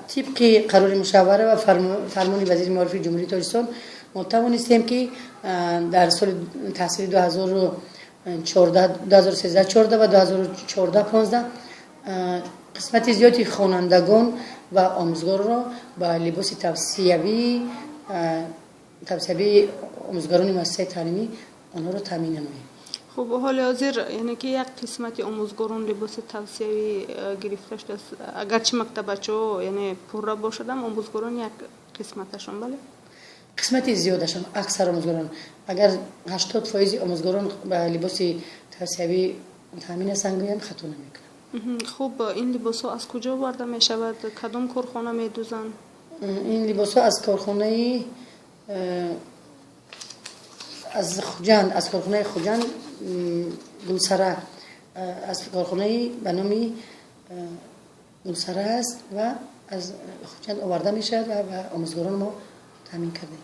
Тибқи қарори мушаввара ва фармони вазири маорифи Ҷумҳурии Тоҷикистон мо тавонистем, ки дар соли таҳсили 2014, 2013 14 ва 2014 15 қисмати зиёди хонандагон ва омӯзгорро ба либоси тавсиявии омӯзгорони муассисаи таълимӣ онҳоро таъмин намоем. Хуб, ҳоли ҳозир, яъне ки як қисмати омӯзгорон либоси тавсиявӣ гирифта шудааст, агарчи мактабачаҳо, яъне, пурра бошадам, омӯзгорон як қисматашон, бале? Қисмати зиёдашон, аксар омӯзгорон, агар 80% омӯзгорон ба либоси тавсиявӣ таъмин ҳастанд гӯям, хато намекунам. Хуб, ин либосҳо аз куҷо оварда мешавад, кадом корхона медӯзанд? Ин либосҳо аз корхонаи аз Хуҷанд, аз корхонаи Хуҷанд Гулсара, аз корхонаи ба номи Гулсара аст ва аз Хуҷанд оварда мешавад ва ба омӯзгорони мо таъмин кардем.